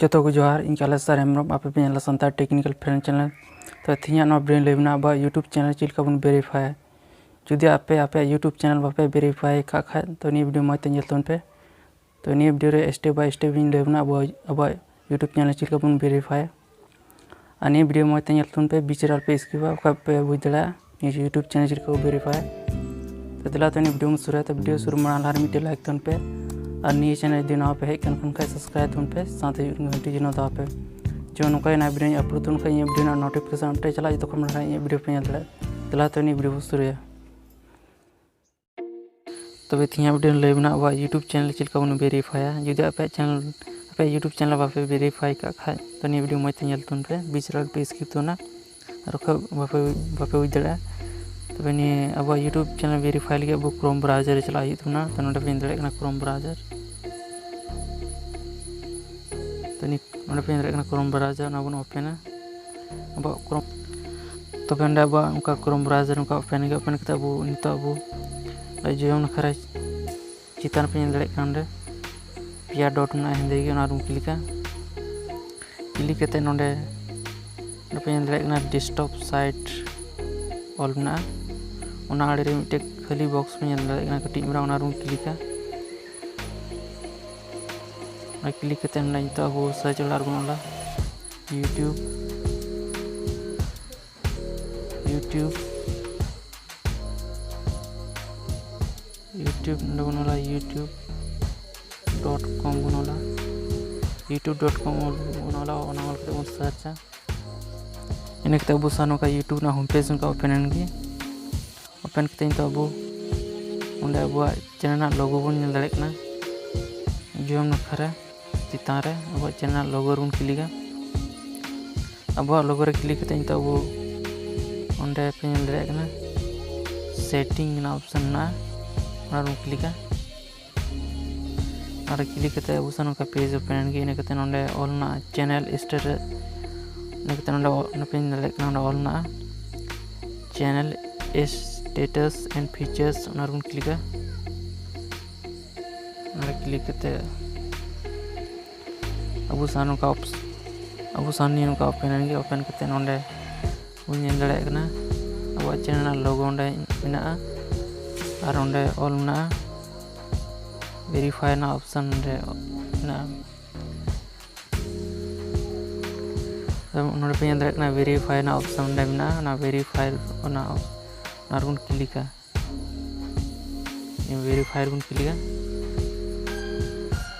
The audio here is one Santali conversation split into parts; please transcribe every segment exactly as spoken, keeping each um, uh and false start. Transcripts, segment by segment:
ᱡᱚᱛᱚ ᱠᱚ ᱡᱚᱦᱟᱨ, ᱤᱧ ᱠᱟᱞᱮᱥᱟᱨ ᱦᱮᱢᱵᱨᱚᱢ, ᱟᱯᱮ ᱯᱮ ᱧᱮᱞᱟ ᱥᱟᱱᱛᱟᱲ ᱴᱮᱠᱱᱤᱠᱮᱞ ᱯᱷᱨᱮᱱᱰ ᱪᱮᱱᱮᱞ᱾ ᱛᱚ ᱛᱮᱦᱮᱧᱟᱜ ᱱᱚᱣᱟ ᱵᱷᱤᱰᱤᱭᱳ ᱞᱟᱹᱭ ᱢᱮᱱᱟᱜᱼᱟ ᱟᱵᱚᱣᱟᱜ YouTube ᱪᱮᱱᱮᱞ ᱪᱮᱫ ᱞᱮᱠᱟ ᱵᱚᱱ ᱵᱷᱮᱨᱤᱯᱷᱟᱭᱟ᱾ ᱡᱩᱫᱤ ᱟᱯᱮ ᱟᱯᱮᱭᱟᱜ YouTube ᱪᱮᱱᱮᱞ ᱵᱟᱯᱮ ᱵᱷᱮᱨᱤᱯᱷᱟᱭ ᱠᱟᱜ ᱠᱷᱟᱡ, ᱛᱚ ᱱᱤᱭᱟᱹ ᱵᱷᱤᱰᱤᱭᱳ ᱢᱚᱡᱽ ᱛᱮ ᱧᱮᱞ ᱛᱟᱵᱚᱱ ᱯᱮ᱾ ᱛᱚ ᱱᱤᱭᱟᱹ ᱵᱷᱤᱰᱤᱭᱳ ᱨᱮ step by step ᱤᱧ ᱞᱟᱹᱭ ᱵᱚᱱᱟ ᱟᱵᱚ ᱟᱵᱚᱣᱟᱜ YouTube ᱪᱮᱱᱮᱞ ᱪᱮᱫ ᱞᱮᱠᱟ ᱵᱚᱱ ᱵᱷᱮᱨᱤᱯᱷᱟᱭᱟ᱾ ᱟᱨ ᱱᱤᱭᱟᱹ ᱵᱷᱤᱰᱤᱭᱳ ᱢᱚᱡᱽ ᱛᱮ ᱧᱮᱞ ᱛᱟᱵᱚᱱ ᱯᱮ, ᱵᱤᱪ ᱨᱮ ᱟᱞᱚᱯᱮ ᱥᱠᱤᱯᱟ, ᱵᱟᱠᱷᱟᱡ ᱯᱮ ᱵᱩᱡᱽ ᱫᱟᱲᱮᱭᱟᱜᱼᱟ ᱱᱤᱭᱟᱹ YouTube ᱪᱮᱱᱮᱞ ᱪᱮᱫ ᱞᱮᱠᱟ ᱠᱚ ᱵᱷᱮᱨᱤᱯᱷᱟᱭᱟ᱾ ᱛᱚ ᱫᱮᱞᱟ ᱛᱚ ᱱᱤᱭᱟᱹ ᱵᱷᱤᱰᱤᱭᱳ ᱵᱚᱱ ᱥᱩᱨᱩᱭᱟ᱾ ᱛᱚ ᱵᱷᱤᱰᱤᱭᱳ ᱥᱩᱨᱩ ᱢᱟᱲᱟᱝ ᱞᱟᱦᱟ ᱨᱮ ᱢᱤᱫᱴᱮᱡ ᱞᱟᱭᱤᱠ ᱛᱟᱵᱚᱱ ᱯᱮ, ᱟᱨ ᱱᱤᱭᱟᱹ ᱪᱮᱱᱮᱞ ᱡᱩᱫᱤ ᱱᱟᱣᱟ ᱯᱮ ᱦᱮᱡ ᱠᱟᱱ ᱠᱷᱟᱱ ᱥᱟᱵᱥᱠᱨᱟᱭᱤᱵ ᱛᱟᱵᱚᱱ ᱯᱮ, ᱥᱟᱶᱛᱮ ᱜᱷᱚᱱᱴᱤ ᱪᱤᱱᱦᱟᱹ ᱫᱟᱵᱟᱣ ᱯᱮ᱾ ᱡᱮ ᱱᱚᱝᱠᱟ ᱤᱧᱟᱹᱜ ᱵᱷᱤᱰᱤᱭᱳᱧ ᱟᱯᱞᱳᱰ ᱛᱟᱵᱚᱱ ᱠᱷᱟᱡ ᱤᱧᱟᱹᱜ ᱵᱷᱤᱰᱤᱭᱳ ᱨᱮᱱᱟᱜ ᱱᱳᱴᱤᱯᱷᱤᱠᱮᱥᱚᱱ ᱟᱯᱮ ᱪᱟᱞᱟᱜ ᱡᱚᱛᱚ ᱠᱷᱚᱱ ᱢᱟᱲᱟᱝ ᱤᱧᱟᱹᱜ ᱵᱷᱤᱰᱤᱭᱳ ᱯᱮ ᱧᱮᱞ ᱫᱟᱲᱮᱭᱟᱜᱼᱟ᱾ ᱫᱮᱞᱟ ᱛᱚ ᱱᱤᱭᱟᱹ ᱵᱷᱤᱰᱤᱭᱳ ᱵᱚᱱ ᱥᱩᱨᱩᱭᱟ᱾ ᱛᱚᱵᱮ ᱛᱮᱦᱮᱧᱟᱜ ᱵᱷᱤᱰᱤᱭᱳ ᱞᱟᱹᱭ ᱢᱮᱱᱟᱜᱼᱟ ᱟᱵᱚᱣᱟᱜ YouTube ᱪᱮᱱᱮᱞ ᱪᱮᱫ ᱞᱮᱠᱟ ᱵᱚᱱ ᱵᱷᱮᱨᱤᱯᱷᱟᱭᱟ᱾ ᱡᱩᱫᱤ ᱟᱯᱮᱭᱟᱜ ᱪᱮᱱᱮᱞ ᱟᱯᱮᱭᱟᱜ YouTube ᱪᱮᱱᱮᱞ ᱵᱟᱯᱮ ᱵᱷᱮᱨᱤᱯᱷᱟᱭ ᱠᱟᱜ ᱠᱷᱟᱡ, ᱛᱚ ᱱᱤᱭᱟᱹ ᱵᱷᱤᱰᱤᱭᱳ ᱢᱚᱡᱽ ᱛᱮ ᱧᱮᱞ ᱛᱟᱵᱚᱱ ᱯᱮ, ᱵᱤᱪ ᱨᱮ ᱟᱞᱚᱯᱮ ᱥᱠᱤᱯ ᱛᱟᱵᱚᱱᱟ᱾ ᱟᱨ ᱵᱟᱠᱷᱟᱡ ᱵᱟᱯᱮ ᱵᱟᱯᱮ ᱵᱩᱡᱽ ᱫᱟᱲᱮᱭᱟᱜᱼᱟ᱾ ᱛᱚᱵᱮ ᱱᱤᱭᱟᱹ ᱟᱵᱚᱣᱟᱜ YouTube ᱪᱮᱱᱮᱞ ᱵᱷᱮᱨᱤᱯᱷᱟᱭ ᱞᱟᱹᱜᱤᱫ ᱟᱵᱚ ᱠᱨᱳᱢ ᱵᱨᱟᱣᱡᱟᱨ ᱨᱮ ᱪᱟᱞᱟᱜ ᱦᱩᱭᱩᱜ ᱛᱟᱵᱚᱱᱟ᱾ ᱛᱚ ᱱᱚᱰᱮ ᱯᱮ ᱧᱮᱞ ᱫᱟᱲᱮᱭᱟᱜ ᱠᱟᱱᱟ ᱠᱨᱳᱢ ᱵᱨᱟᱣᱡᱟᱨ᱾ ᱛᱚ ᱱᱤ- ᱱᱚᱰᱮ ᱯᱮ ᱧᱮᱞ ᱫᱟᱲᱮᱭᱟᱜ ᱠᱟᱱᱟ ᱠᱨᱳᱢ ᱵᱨᱟᱣᱡᱟᱨ, ᱚᱱᱟ ᱵᱚᱱ ᱳᱯᱮᱱᱟ᱾ ᱟᱵᱚᱣᱟᱜ ᱠᱨᱳᱢ ᱛᱚᱵᱮ ᱚᱸᱰᱮ ᱟᱵᱚᱣᱟᱜ ᱚᱱᱠᱟ ᱠᱨᱳᱢ ᱵᱨᱟᱣᱡᱟᱨ ᱚᱱᱠᱟ ᱳᱯᱮᱱ ᱜᱮ᱾ ᱳᱯᱮᱱ ᱠᱟᱛᱮ ᱟᱵᱚ ᱱᱤᱛᱚᱜ ᱟᱵᱚ ᱡᱚᱡᱚᱢ ᱱᱟᱠᱷᱟ ᱨᱮ ᱪᱮᱛᱟᱱ ᱨᱮᱯᱮ ᱧᱮᱞ ᱫᱟᱲᱮᱭᱟᱜ ᱠᱟᱱᱟ ᱚᱸᱰᱮ ᱯᱮᱭᱟ ᱰᱚᱴ ᱢᱮᱱᱟᱜᱼᱟ ᱦᱮᱸᱫᱮ ᱜᱮ, ᱚᱱᱟ ᱨᱮᱵᱚᱱ ᱠᱞᱤᱠᱟ᱾ ᱠᱞᱤᱠ ᱠᱟᱛᱮ ᱱᱚᱰᱮ ᱱᱚᱰᱮ ᱯᱮ ᱧᱮᱞ ᱫᱟᱲᱮᱭᱟᱜ ᱠᱟᱱᱟ ᱰᱮᱥᱠᱴᱚᱯ ᱥᱟᱭᱤᱴ ᱚᱞ ᱢᱮᱱᱟᱜᱼᱟ᱾ ᱚᱱᱟ ᱟᱲᱮ ᱨᱮ ᱢᱤᱫᱴᱮᱡ ᱠᱷᱟᱹᱞᱤ ᱵᱚᱠᱥ ᱯᱮ ᱧᱮᱞ ᱫᱟᱲᱮᱭᱟᱜ ᱠᱟᱱᱟ ᱠᱟᱹᱴᱤᱡ ᱢᱟᱨᱟᱝ, ᱚᱱᱟ ᱨᱮᱵᱚᱱ ᱠᱞᱤᱠᱟ᱾ ᱚᱱᱟ ᱠᱞᱤᱠ ᱠᱟᱛᱮ ᱱᱚᱰᱮ ᱱᱤᱛᱚᱜ ᱟᱵᱚ ᱥᱟᱨᱪ ᱚᱞᱟ ᱨᱮᱵᱚᱱ ᱚᱞᱟ YouTube, YouTube, YouTube, ᱱᱚᱰᱮ ᱵᱚᱱ ᱚᱞᱟ YouTube dot com ᱵᱚᱱ ᱚᱞᱟ᱾ YouTube dot com ᱚᱞ ᱵᱚᱱ ᱚᱞᱟ, ᱚᱱᱟ ᱚᱞ ᱠᱟᱛᱮ ᱵᱚᱱ ᱥᱟᱨᱪᱟ᱾ ᱤᱱᱟᱹ ᱠᱟᱛᱮ ᱟᱵᱚ ᱥᱟᱶ ᱱᱚᱝᱠᱟ YouTube ᱨᱮᱱᱟᱜ ᱦᱳᱢ ᱯᱮᱡᱽ ᱱᱚᱝᱠᱟ ᱳᱯᱮᱱ ᱮᱱ ᱜᱮ᱾ ᱳᱯᱮᱱ ᱠᱟᱛᱮ ᱱᱤᱛᱚᱜ ᱟᱵᱚ ᱚᱸᱰᱮ ᱟᱵᱚᱣᱟᱜ ᱪᱮᱱᱮᱞ ᱨᱮᱱᱟᱜ ᱞᱳᱜᱳ ᱵᱚᱱ ᱧᱮᱞ ᱫᱟᱲᱮᱭᱟᱜ ᱠᱟᱱᱟ᱾ ᱡᱚᱡᱚᱢ ᱱᱟᱠᱷᱟ ᱨᱮ ᱪᱮᱛᱟᱱ ᱨᱮ ᱟᱵᱚᱣᱟᱜ ᱪᱮᱱᱮᱞ ᱨᱮᱱᱟᱜ ᱞᱳᱜᱳ ᱨᱮᱵᱚᱱ ᱠᱞᱤᱠᱟ᱾ ᱟᱵᱚᱣᱟᱜ ᱞᱳᱜᱳ ᱨᱮ ᱠᱞᱤᱠ ᱠᱟᱛᱮ ᱱᱤᱛᱚᱜ ᱟᱵᱚ ᱚᱸᱰᱮ ᱯᱮ ᱧᱮᱞ ᱫᱟᱲᱮᱭᱟᱜ ᱠᱟᱱᱟ ᱥᱮᱴᱤᱝ ᱨᱮᱱᱟᱜ ᱚᱯᱥᱮᱱ ᱢᱮᱱᱟᱜᱼᱟ, ᱚᱱᱟ ᱨᱮᱵᱚᱱ ᱠᱞᱤᱠᱟ᱾ ᱟᱨ ᱠᱞᱤᱠ ᱠᱟᱛᱮ ᱟᱵᱚ ᱥᱟᱶ ᱱᱚᱝᱠᱟ ᱯᱮᱡᱽ ᱳᱯᱮᱱ ᱮᱱ ᱜᱮ᱾ ᱤᱱᱟᱹ ᱠᱟᱛᱮ ᱱᱚᱰᱮ ᱚᱞ ᱢᱮᱱᱟᱜᱼᱟ ᱪᱮᱱᱮᱞ ᱥᱴᱮᱴᱟᱥ᱾ ᱤᱱᱟᱹ ᱠᱟᱛᱮ ᱱᱚᱰᱮ ᱚ-, ᱱᱚᱰᱮ ᱯᱮ ᱧᱮᱞ ᱫᱟᱲᱮᱭᱟᱜ ᱠᱟᱱᱟ, ᱱᱚᱰᱮ ᱚᱞ ᱢᱮᱱᱟᱜᱼᱟ channel status and features, ᱚᱱᱟ ᱨᱮᱵᱚᱱ ᱠᱞᱤᱠᱟ᱾ ᱚᱱᱟ ᱠᱞᱤᱠ ᱠᱟᱛᱮ ᱟᱵᱚ ᱥᱟᱶ ᱱᱚᱝᱠᱟ ᱚᱯᱥ- ᱟᱵᱚ ᱥᱟᱶ ᱱᱤᱭᱟᱹ ᱱᱚᱝᱠᱟ ᱳᱯᱮᱱ ᱮᱱ ᱜᱮ᱾ ᱳᱯᱮᱱ ᱠᱟᱛᱮ ᱱᱚᱰᱮ ᱵᱚᱱ ᱧᱮᱞ ᱫᱟᱲᱮᱭᱟᱜ ᱠᱟᱱᱟ ᱟᱵᱚᱣᱟᱜ ᱪᱮᱱᱮᱞ ᱨᱮᱱᱟᱜ ᱞᱳᱜᱳ ᱚᱸᱰᱮ ᱢᱮᱱᱟᱜᱼᱟ, ᱟᱨ ᱚᱸᱰᱮ ᱚᱞ ᱢᱮᱱᱟᱜᱼᱟ, ᱵᱷᱮᱨᱤᱯᱷᱟᱭ ᱨᱮᱱᱟᱜ ᱚᱯᱥᱮᱱ ᱚᱸᱰᱮ ᱢᱮᱱᱟᱜᱼᱟ᱾ ᱱᱚᱰᱮ ᱯᱮ ᱧᱮᱞ ᱫᱟᱲᱮᱭᱟᱜ ᱠᱟᱱᱟ, ᱵᱷᱮᱨᱤᱯᱷᱟᱭ ᱨᱮᱱᱟᱜ ᱚᱯᱥᱮᱱ ᱚᱸᱰᱮ ᱢᱮᱱᱟᱜᱼᱟ᱾ ᱚᱱᱟ ᱵᱷᱮᱨᱤᱯᱷᱟᱭ ᱚᱱᱟ ᱚᱱᱟ ᱨᱮᱵᱚᱱ ᱠᱞᱤᱠᱟ᱾ ᱵᱷᱮᱨᱤᱯᱷᱟᱭ ᱨᱮᱵᱚᱱ ᱠᱞᱤᱠᱟ᱾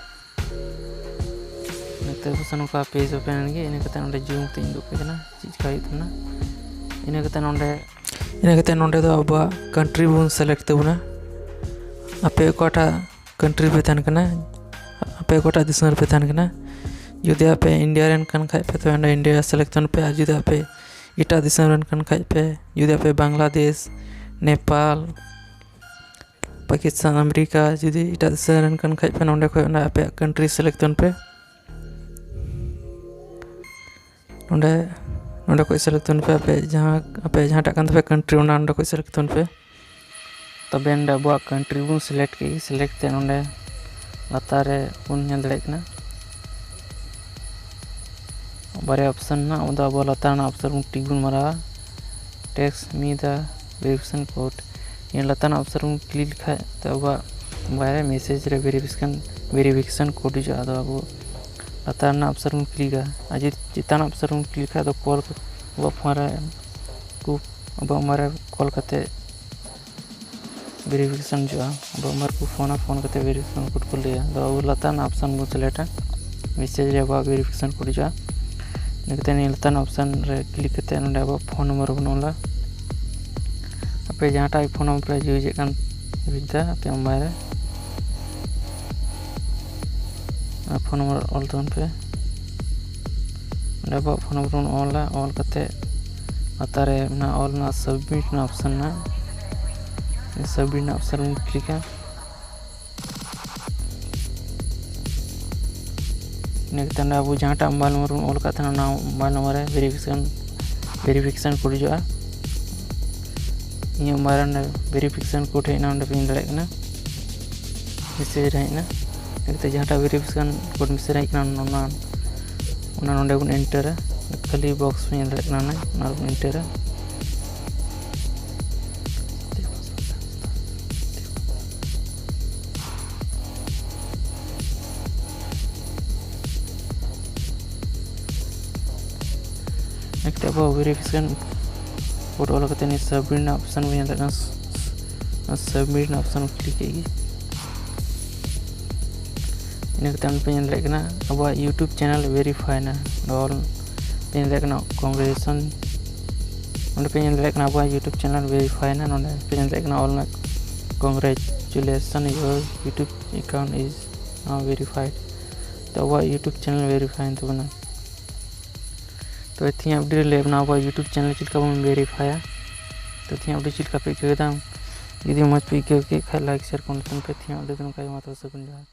ᱱᱤᱛᱚᱜ ᱟᱵᱚ ᱥᱮ ᱱᱚᱝᱠᱟ ᱯᱮᱡᱽ ᱳᱯᱮᱱ ᱮᱱ ᱜᱮ᱾ ᱤᱱᱟᱹ ᱠᱟᱛᱮ ᱱᱚᱰᱮ ᱡᱩᱢ ᱠᱟᱛᱮ ᱤᱧ ᱩᱫᱩᱜ ᱟᱯᱮ ᱠᱟᱱᱟ ᱪᱮᱫ ᱪᱤᱠᱟ ᱦᱩᱭᱩᱜ ᱛᱟᱵᱚᱱᱟ᱾ ᱤᱱᱟᱹ ᱠᱟᱛᱮ ᱱᱚᱰᱮ ᱤᱱᱟᱹ ᱠᱟᱛᱮ ᱱᱚᱰᱮ ᱫᱚ ᱟᱵᱚᱣᱟᱜ ᱠᱟᱱᱴᱨᱤ ᱵᱚᱱ ᱥᱤᱞᱮᱠᱴ ᱛᱟᱵᱚᱱᱟ᱾ ᱟᱯᱮ ᱚᱠᱟᱴᱟᱜ ᱠᱟᱱᱴᱨᱤ ᱯᱮ ᱛᱟᱦᱮᱱ ᱠᱟᱱᱟ, ᱟᱯᱮ ᱚᱠᱟᱴᱟᱜ ᱫᱤᱥᱚᱢ ᱨᱮᱯᱮ ᱛᱟᱦᱮᱱ ᱠᱟᱱᱟ᱾ ᱡᱩᱫᱤ ᱟᱯᱮ ᱤᱱᱰᱤᱭᱟ ᱨᱮᱱ ᱠᱟᱱ ᱠᱷᱟᱡ ᱯᱮ, ᱛᱚᱵᱮ ᱚᱸᱰᱮ ᱤᱱᱰᱤᱭᱟ ᱥᱤᱞᱮᱠᱴ ᱛᱟᱵᱚᱱ ᱯᱮ᱾ ᱟᱨ ᱡᱩᱫᱤ ᱟᱯᱮ ᱮᱴᱟᱜ ᱫᱤᱥᱚᱢ ᱨᱮᱱ ᱠᱟᱱ ᱠᱷᱟᱡ ᱯᱮ, ᱡᱩᱫᱤ ᱟᱯᱮ ᱵᱟᱝᱞᱟᱫᱮᱥ, ᱱᱮᱯᱟᱞ, ᱯᱟᱠᱤᱥᱛᱟᱱ, ᱟᱢᱮᱨᱤᱠᱟ, ᱡᱩᱫᱤ ᱮᱴᱟᱜ ᱫᱤᱥᱚᱢ ᱨᱮᱱ ᱠᱟᱱ ᱠᱷᱟᱡ ᱯᱮ, ᱱᱚᱸᱰᱮ ᱠᱷᱚᱡ ᱚᱱᱟ ᱟᱯᱮᱭᱟᱜ ᱠᱟᱱᱴᱨᱤ ᱥᱤᱞᱮᱠᱴ ᱛᱟᱵᱚᱱ ᱯᱮ᱾ ᱱᱚᱸᱰᱮ ᱱᱚᱸᱰᱮ ᱠᱷᱚᱡ ᱥᱤᱞᱮᱠᱴ ᱛᱟᱵᱚᱱ ᱯᱮ, ᱟᱯᱮ ᱡᱟᱦᱟᱸ ᱟᱯᱮ ᱡᱟᱦᱟᱸᱴᱟᱜ ᱠᱟᱱ ᱛᱟᱯᱮ ᱠᱟᱱᱴᱨᱤ, ᱚᱱᱟ ᱱᱚᱸᱰᱮ ᱠᱷᱚᱡ ᱥᱤᱞᱮᱠᱴ ᱛᱟᱵᱚᱱ ᱯᱮ᱾ ᱛᱚᱵᱮ ᱱᱚᱸᱰᱮ ᱟᱵᱚᱣᱟᱜ ᱠᱟᱱᱴᱨᱤ ᱵᱚᱱ ᱥᱤᱞᱮᱠᱴ ᱠᱮᱫ ᱜᱮ᱾ ᱥᱤᱞᱮᱠᱴ ᱛᱮ ᱱᱚᱸᱰᱮ ᱞᱟᱛᱟᱨ ᱨᱮ ᱵᱚᱱ ᱧᱮᱞ ᱫᱟᱲᱮᱭᱟᱜ ᱠᱟᱱᱟ ᱵᱟᱨᱭᱟ ᱚᱯᱥᱮᱱ ᱢᱮᱱᱟᱜᱼᱟ᱾ ᱚᱱᱟ ᱫᱚ ᱟᱵᱚ ᱞᱟᱛᱟᱨ ᱨᱮᱱᱟᱜ ᱚᱯᱥᱮᱱ ᱵᱚᱱ ᱴᱤᱠ ᱵᱚᱱ ᱢᱟᱨᱟᱣᱟ, ᱴᱮᱠᱥᱴ ᱢᱤ ᱫᱟ ᱵᱷᱮᱨᱤᱯᱷᱤᱠᱮᱥᱚᱱ ᱠᱳᱰ᱾ ᱱᱤᱭᱟᱹ ᱞᱟᱛᱟᱨ ᱨᱮᱱᱟᱜ ᱚᱯᱥᱮᱱ ᱵᱚᱱ ᱠᱞᱤᱠ ᱞᱮᱠᱷᱟᱡ ᱛᱚ ᱟᱵᱚᱣᱟᱜ ᱢᱳᱵᱟᱭᱤᱞ ᱨᱮ ᱢᱮᱥᱮᱡᱽ ᱨᱮ ᱵᱷᱮᱨᱤᱯᱷᱤᱠᱮᱥᱚᱱ ᱵᱷᱮᱨᱤᱯᱷᱤᱠᱮᱥᱚᱱ ᱠᱳᱰ ᱦᱤᱡᱩᱜᱼᱟ᱾ ᱟᱫᱚ ᱟᱵᱚ ᱞᱟᱛᱟᱨ ᱨᱮᱱᱟᱜ ᱚᱯᱥᱮᱱ ᱵᱚᱱ ᱠᱞᱤᱠᱟ, ᱟᱨ ᱡᱩᱫᱤ ᱪᱮᱛᱟᱱ ᱨᱮᱱᱟᱜ ᱚᱯᱥᱮᱱ ᱵᱚᱱ ᱠᱞᱤᱠ ᱠᱷᱟᱡ ᱫᱚ ᱠᱚᱞ ᱟᱵᱚᱣᱟᱜ ᱯᱷᱳᱱ ᱨᱮ ᱠᱚ ᱟᱵᱚᱣᱟᱜ ᱢᱳᱵᱟᱭᱤᱞ ᱨᱮ ᱠᱚᱞ ᱠᱟᱛᱮ ᱵᱷᱮᱨᱤᱯᱷᱤᱠᱮᱥᱚᱱ ᱦᱤᱡᱩᱜᱼᱟ᱾ ᱟᱵᱚᱣᱟᱜ ᱢᱳᱵᱟᱭᱤᱞ ᱠᱚ ᱯᱷᱳᱱᱟ, ᱯᱷᱳᱱ ᱠᱟᱛᱮ ᱵᱷᱮᱨᱤᱯᱷᱤᱠᱮᱥᱚᱱ ᱠᱳᱰ ᱠᱚ ᱞᱟᱹᱭᱟ᱾ ᱟᱫᱚ ᱟᱵᱚ ᱞᱟᱛᱟᱨ ᱨᱮᱱᱟᱜ ᱚᱯᱥᱮᱱ ᱵᱚᱱ ᱥᱤᱞᱮᱠᱴᱟ, ᱢᱮᱥᱮᱡᱽ ᱨᱮ ᱟᱵᱚᱣᱟᱜ ᱵᱷᱮᱨᱤᱯᱷᱤᱠᱮᱥᱚᱱ ᱠᱳᱰ ᱦᱤᱡᱩᱜᱼᱟ᱾ ᱤᱱᱟᱹ ᱠᱟᱛᱮ ᱱᱤᱭᱟᱹ ᱞᱟᱛᱟᱨ ᱨᱮᱱᱟᱜ ᱚᱯᱥᱮᱱ ᱨᱮ ᱠᱞᱤᱠ ᱠᱟᱛᱮ ᱱᱚᱰᱮ ᱟᱵᱚᱣᱟᱜ ᱯᱷᱳᱱ ᱱᱚᱢᱵᱚᱨ ᱵᱚᱱ ᱚᱞᱟ᱾ ᱟᱯᱮ ᱡᱟᱦᱟᱸᱴᱟᱜ ᱜᱮ ᱯᱷᱳᱱ ᱱᱚᱢᱵᱚᱨ ᱯᱮ ᱤᱭᱩᱡᱽ ᱮᱫ ᱠᱟᱱ ᱥᱩᱵᱤᱫᱷᱟ ᱟᱯᱮ ᱢᱳᱵᱟᱭᱤᱞ ᱨᱮ, ᱚᱱᱟ ᱯᱷᱳᱱ ᱱᱚᱢᱵᱚᱨ ᱚᱞ ᱛᱟᱵᱚᱱ ᱯᱮ᱾ ᱚᱸᱰᱮ ᱟᱵᱚᱣᱟᱜ ᱯᱷᱳᱱ ᱱᱚᱢᱵᱚᱨ ᱵᱚᱱ ᱚᱞᱟ, ᱚᱞ ᱠᱟᱛᱮ ᱞᱟᱛᱟᱨ ᱨᱮ ᱢᱮᱱᱟᱜᱼᱟ ᱚᱞ ᱢᱮᱱᱟᱜᱼᱟ ᱥᱟᱵᱢᱤᱴ ᱨᱮᱱᱟᱜ ᱚᱯᱥᱮᱱ ᱢᱮᱱᱟᱜᱼᱟ᱾ ᱥᱟᱵᱢᱤᱴ ᱨᱮᱱᱟᱜ ᱚᱯᱥᱮᱱ ᱵᱚᱱ ᱠᱞᱤᱠᱟ᱾ ᱤᱱᱟᱹ ᱠᱟᱛᱮ ᱚᱸᱰᱮ ᱟᱵᱚ ᱡᱟᱦᱟᱸᱴᱟᱜ ᱢᱳᱵᱟᱭᱤᱞ ᱱᱚᱢᱵᱚᱨ ᱵᱚᱱ ᱚᱞ ᱟᱠᱟᱫ ᱛᱟᱦᱮᱱᱟ, ᱚᱱᱟ ᱢᱳᱵᱟᱭᱤᱞ ᱱᱚᱢᱵᱚᱨ ᱨᱮ ᱵᱷᱮᱨᱤᱯᱷᱤᱠᱮᱥᱚᱱ ᱵᱷᱮᱨᱤᱯᱷᱤᱠᱮᱥᱚᱱ ᱠᱳᱰ ᱦᱤᱡᱩᱜᱼᱟ᱾ ᱤᱧᱟᱹᱜ ᱢᱳᱵᱟᱭᱤᱞ ᱨᱮ ᱵᱷᱮᱨᱤᱯᱷᱤᱠᱮᱥᱚᱱ ᱠᱳᱰ ᱦᱮᱡ ᱮᱱᱟ, ᱚᱸᱰᱮ ᱯᱮ ᱧᱮᱞ ᱫᱟᱲᱮᱭᱟᱜ ᱠᱟᱱᱟ ᱢᱮᱥᱮᱡᱽ ᱨᱮ ᱦᱮᱡ ᱮᱱᱟ᱾ ᱤᱱᱟᱹ ᱠᱟᱛᱮ ᱡᱟᱦᱟᱸᱴᱟᱜ ᱵᱷᱮᱨᱤᱯᱷᱤᱠᱮᱥᱚᱱ ᱠᱳᱰ ᱢᱮᱥᱮᱡᱽ ᱦᱮᱡ ᱠᱟᱱᱟ, ᱚᱱᱟ, ᱚᱱᱟ ᱱᱚᱰᱮ ᱵᱚᱱ ᱮᱱᱴᱟᱨᱟ᱾ ᱠᱷᱟᱹᱞᱤ ᱵᱚᱠᱥ ᱵᱚᱱ ᱧᱮᱞ ᱫᱟᱲᱮᱭᱟᱜ ᱠᱟᱱᱟ, ᱚᱱᱟ, ᱚᱱᱟ ᱵᱚᱱ ᱮᱱᱴᱟᱨᱟ᱾ ᱤᱱᱟᱹ ᱠᱟᱛᱮ ᱟᱵᱚ ᱵᱷᱮᱨᱤᱯᱷᱤᱠᱮᱥᱚᱱ ᱠᱳᱰ ᱚᱞ ᱠᱟᱛᱮ ᱱᱤᱭᱟᱹ ᱥᱟᱵᱢᱤᱴ ᱨᱮᱱᱟᱜ ᱚᱯᱥᱚᱱ ᱵᱚᱱ ᱧᱮᱞ ᱫᱟᱲᱮᱭᱟᱜ ᱠᱟᱱᱟ᱾ ᱥᱟᱵᱢᱤᱴ ᱨᱮᱱᱟᱜ ᱚᱯᱥᱚᱱ ᱵᱚᱱ ᱠᱞᱤᱠ ᱠᱮᱫ ᱜᱮ᱾ ᱤᱱᱟᱹ ᱠᱟᱛᱮ ᱚᱸᱰᱮ ᱯᱮ ᱧᱮᱞ ᱫᱟᱲᱮᱭᱟᱜ ᱠᱟᱱᱟ ᱟᱵᱚᱣᱟᱜ YouTube ᱪᱮᱱᱮᱞ ᱵᱷᱮᱨᱤᱯᱷᱟᱭ ᱮᱱᱟ᱾ ᱚᱞ ᱯᱮ ᱧᱮᱞ ᱫᱟᱲᱮᱭᱟᱜ ᱠᱟᱱᱟ, ᱠᱚᱝᱜᱨᱮᱪᱩᱞᱮᱥᱚᱱ᱾ ᱚᱸᱰᱮ ᱯᱮ ᱧᱮᱞ ᱫᱟᱲᱮᱭᱟᱜ ᱠᱟᱱᱟ ᱟᱵᱚᱣᱟᱜ YouTube ᱪᱮᱱᱮᱞ ᱵᱷᱮᱨᱤᱯᱷᱟᱭ ᱮᱱᱟ᱾ ᱱᱚᱸᱰᱮ ᱯᱮ ᱧᱮᱞ ᱫᱟᱲᱮᱭᱟᱜ ᱠᱟᱱᱟ ᱚᱞ ᱢᱮ, "Congratulations, your YouTube account is now verified." ᱛᱚ ᱟᱵᱚᱣᱟᱜ YouTube ᱪᱮᱱᱮᱞ ᱵᱷᱮᱨᱤᱯᱷᱟᱭ ᱮᱱ ᱛᱟᱵᱚᱱᱟ᱾ ᱛᱚ ᱛᱮᱦᱮᱧᱟᱜ ᱵᱷᱤᱰᱤᱭᱳ ᱨᱮ ᱞᱟᱹᱭ ᱟᱵᱚᱱᱟ ᱟᱵᱚᱣᱟᱜ YouTube ᱪᱮᱱᱮᱞ ᱪᱮᱫ ᱞᱮᱠᱟ ᱵᱚᱱ ᱵᱷᱮᱨᱤᱯᱷᱟᱭᱟ᱾ ᱛᱚ ᱛᱮᱦᱮᱧᱟᱜ ᱵᱷᱤᱰᱤᱭᱳ ᱪᱮᱫ ᱞᱮᱠᱟ ᱯᱮ ᱟᱹᱭᱠᱟᱹᱣ ᱠᱮᱫᱟ? ᱡᱩᱫᱤ ᱢᱚᱡᱽ ᱯᱮ ᱟᱹᱭᱠᱟᱹᱣ ᱠᱮᱫ ᱠᱷᱟᱡ ᱞᱟᱭᱤᱠ, ᱥᱮᱭᱟᱨ, ᱠᱚᱢᱮᱱᱴ ᱛᱟᱵᱚᱱ ᱯᱮ᱾ ᱛᱮᱦᱮᱧᱟᱜ ᱵᱷᱤᱰᱤᱭᱳ ᱫᱚ ᱱᱚᱝᱠᱟ ᱜᱮ, ᱢᱟ ᱛᱚᱵᱮ ᱥᱟᱹᱜᱩᱱ ᱡᱚᱦᱟᱨ᱾